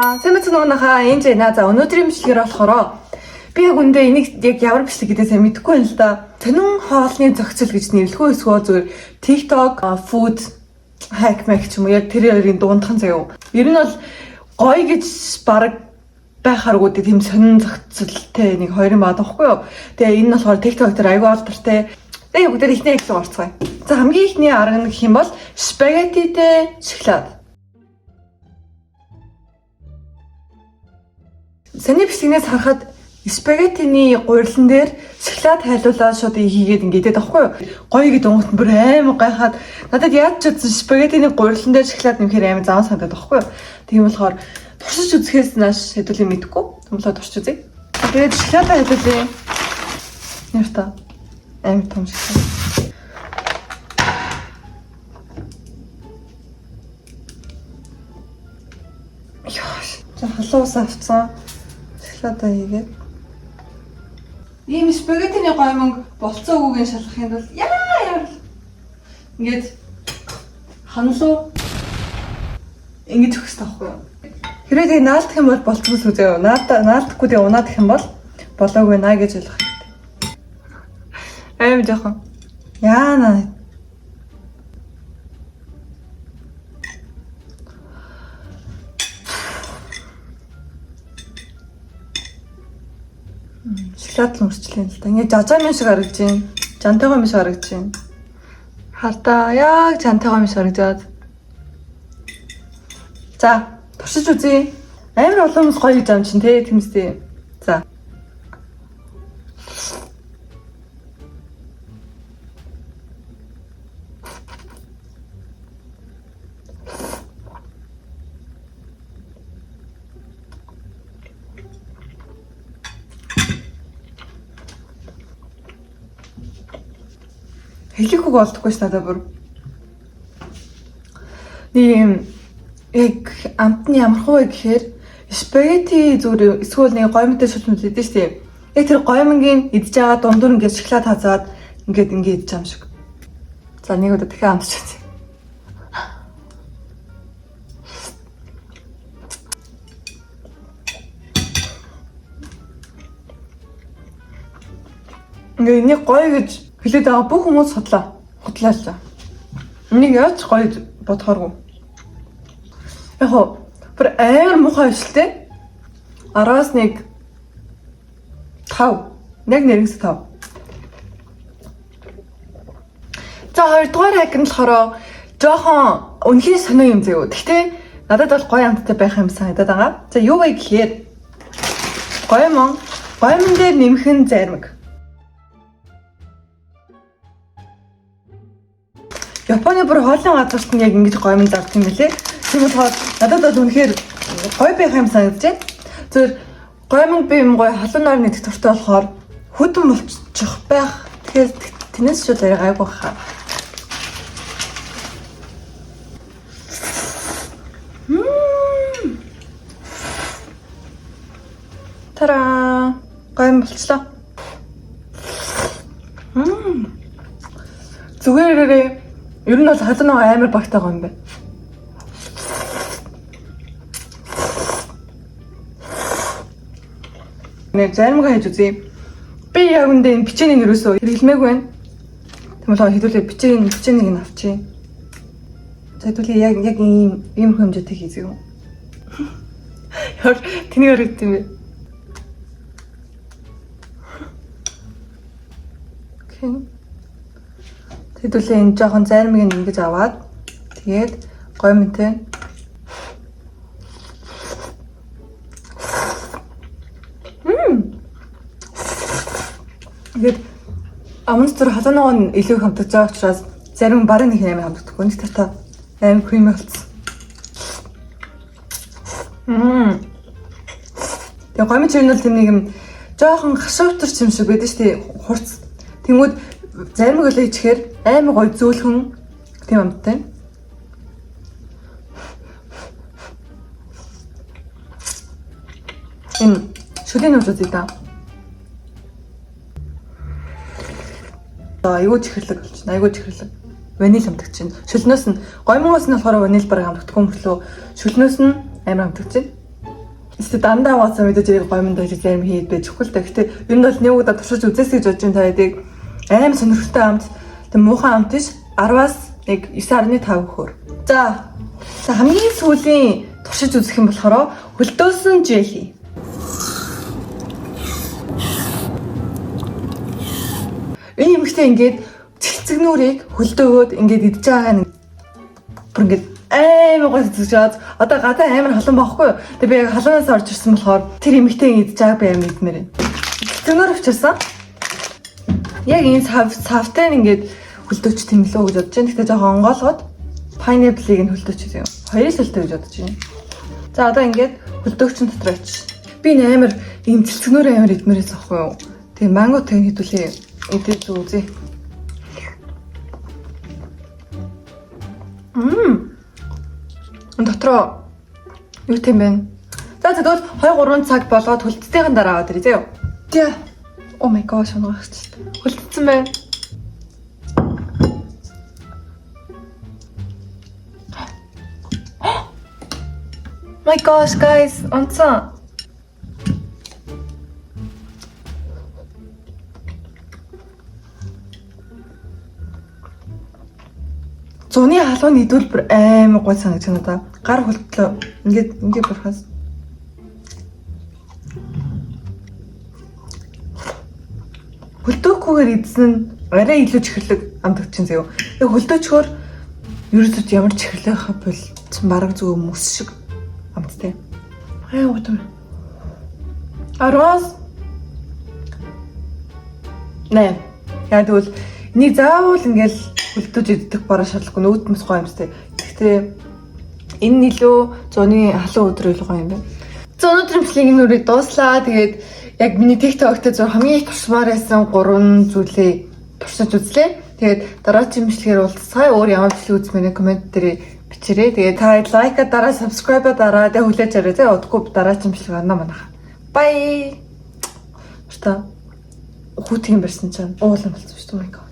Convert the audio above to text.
Сайн мэцэн уунахаа энэ жина. За өнөөдрийн бичлэгээр болохоор би яг үндэ энийг яг ямар бичлэг гэдээ сайн мэдэхгүй байна л да. Сонин хоолны зохицол гэж нэрлэх үү эсвэл зүгээр TikTok food hack мэх ч юм уу яг тэр хоёрын дундхан заяа. Ер нь бол гоё гэж баг байхааргүй тийм сонин зохицолтой нэг хоёр юм байгаа байхгүй юу. Тэгээ энэ нь болохоор TikTok дээр айгүй алдартай. Тэгээ бүгд эхний hack руу орцгоё. За хамгийн эхний арга нь гэх юм бол спагеттитэй шоколад. Саний бичлэгнээс харахад спагеттиний гурилан дээр шоколад хайлуулаад шууд хийгээд ингээд идэт аахгүй юу? Гоё гэдэг унгат бүр амар гайхаад надад яаж ч утсан спагеттиний гурилан дээр шоколад нэмэхээр амар заван санагдаад аахгүй юу? Тийм болохоор туршиж үзэхээс нааш хэдүүлээ мэдэхгүй. Тийм болохоор туршиж үзье. Тэгээд шоколад хайлуулъя. Нэрта амар том шоколад. Яаш. За халуун ус авцсан. Шоколад хийгээд. Ийм спагеттиний гой мөнгө болцоогүйг нь шалгахын тулд яа яа. Ингээд ханлуу ингэж өгөх хэрэгтэй байхгүй юу? Хэрвээ тэгээ наалдах юм бол болцгүй шүү зөө. Наалдахгүй тэгээ унаад их юм бол болоогүй наа гэж ойлгох хэрэгтэй. Аим жоохон. Яана. Шоколад л мөрчлээ л да. Ингээ жажаамын шиг харагдаж байна. Жантайгоо юм шиг харагдаж байна. Хартаа яг жантайгоо юм шиг харагдаад. За, туршиж үзье. Амар олон хүмүүс гоё гэж юм чинь те тэмцтэй. За. Хэлэх үг олдохгүй ш надад бүр. Нэг юм яг амт нь ямар хуу вэ гэхээр спагетти зүгээр эсвэл нэг гоймонтой шүлмэл идэв шүү дээ. Яг тэр гоймонгийн идж байгаа дундуур ингээд шоколад хазаад ингээд ингээд идэж байгаа юм шиг. За нэг удаа дахиад амтч үзье. Ингээ энийг гоё гэж хэлээд байгаа бүх хүмүүс судлаа. Худлаалаа. Энийг яаж гоё гэж бодохооргүй. Яг хоо бүр амар муухай биш л те. 10-аас 1 5. Яг нэрнэс 5. За хоёрдугаар hack нь болохоор жоохон үнэхээр сонин юм заяа. Гэхдээ надад бол гоё амттай байх юм санагдаад байгаа. За юу вэ гэхээр гоймон, гоймон дээр нэмхэн зармиг. Японы бүр хоолын газарт нь яг ингэж гоймон зардаг юм билээ. Тийм болохоор надад бол үнэхээр гоё байх юм санагдаж байна. Зөв гоймон би юм гоё халуун нар нэгдэх дуртай болохоор хүдэн болчих байх. Тэгэхээр тэнэс шууд арай гайгүй хаа. Тараа! Гоймон болчлоо. Зүгээрээ ер нь бол халуун амар багтаа гоё юм байна. Нэр заримгаа хийж үзье. Би яг үндэ энэ печенье ерөөсөө хэрэглэмээгүй байна. Тийм болохоор хэдүүлээ печеньег нь авчи. За хэдүүлээ яг ийм хэмжээтэй хийзээ юм. Яар тэнийг харагдсан юм бэ? Окей. Хэдүүлээ энэ жоохон заримыг нь ингэж аваад тэгээд гоймонтой. Тэгээд аман дотор халуун ногоо нь илүү их хамтаж байгаа учраас зарим бараг нэг амар хамтдаггүй. Нэг тартаа амар крем болсон. Тэгээд гомын чирэн бол тийм нэг юм жоохон хашуутарч юм шиг байдаг шүү дээ. Хурц. Тэнгүүд заримыг өлөө ичихээр амар гоё зөөлхөн тийм амттай. Энэ шүлийн нүж үзье да. Айгүй чихэрлэг болчихно. Айгүй чихэрлэг. Ваниль амтагч чинь. Шөлнөөс нь гоймонгоос нь болохоор ваниль бараг амтагдахгүй мөртлөө шөлнөөс нь амар амтагч чинь. Эсвэл дандаа угаасаа мэдээж яг гомонд байж зарим хийд байж чухал та. Гэтэ ер нь бол нэг удаа туршиж үзээсэй гэж бодож байна та хэдийг. Аим сонирхолтой амт. Тэг муухай амт биш. 10-аас нэг 9.5 өгөхөөр. За хамгийн сүүлийн туршиж үзэх юм болохоор хөлдөөсөн jelly. Энэ эмэгтэй ингээд цэлцэгнүүрийг хөлдөөгөөд ингээд идж байгаа нь бүр ингээд амар гой үзэж байгаа. Одоо гадаа амар халуун байхгүй юу? Тэгээ би яг халуунаас орж ирсэн болохоор тэр эмэгтэй идж байгааг би амар идмээр байна. Цэлцэгнүүр авчирсан. Яг энэ савтай нь ингээд хөлдөөч тийм лөө гэж бодож байна. Гэхдээ жоохон онгоолгоод pineapple-ыг нь хөлдөөч юм. Хоёрыг хөлдөө гэж бодож байна. За одоо ингээд хөлдөөгчн дотор очиж. Би энэ амар ийм цэлцэгнүүр амар идмээрээс ахгүй юу? Тэгээ манготой хэдүүлээ идэж үзье. Дотроо юу тийм бэ? За тэгвэл 2 3 цаг болгоод хөлдсөнийхэн дараа аваад ирье заяа. За. Oh my gosh, онгоогч. Хөлдсөн байна. My gosh, guys, онцон. Зуны халуун идвэл бүр амар гой санагдаж байна да. Гар хөлтлөө ингээд ингээд бурхаас. Хөлдөөхгүйгээр идсэн нь арай илүү чихэрлэг амтагч чинь заяо. Яг хөлдөөчхөөр ерөөсөө ямар чихэрлэг хав бол чин бараг зүгээр мөс шиг амттай. Аа гоо. Араас нэ. Яг тэгвэл энийг заавал ингээл хөлдөөж идэх бараа шаардлагагүй нүүдмэс гоё юмстай. Гэхдээ энэ нь илүү зуны халуун өдөр илүү гоё юм байна. За өнөөдрийн бичлэгийг энэ үрээ дууслаа. Тэгээд яг миний TikTok-т зөв хамгийн их туршмаар байсан 3 зүйлээ туршиж үзлээ. Тэгээд дараагийн бичлэгээр уулзцгаая. Өөр ямар бичлэг үзмээр коммент дээр бичээрэй. Тэгээд та лайк дараа, subscribe дараа тэг хүлээж аваарай. Зэ удахгүй дараагийн бичлэг гарна манайха. Bye. Урта хүүтийн барьсан чинь уулан болсон шүү дээ. Oh my god.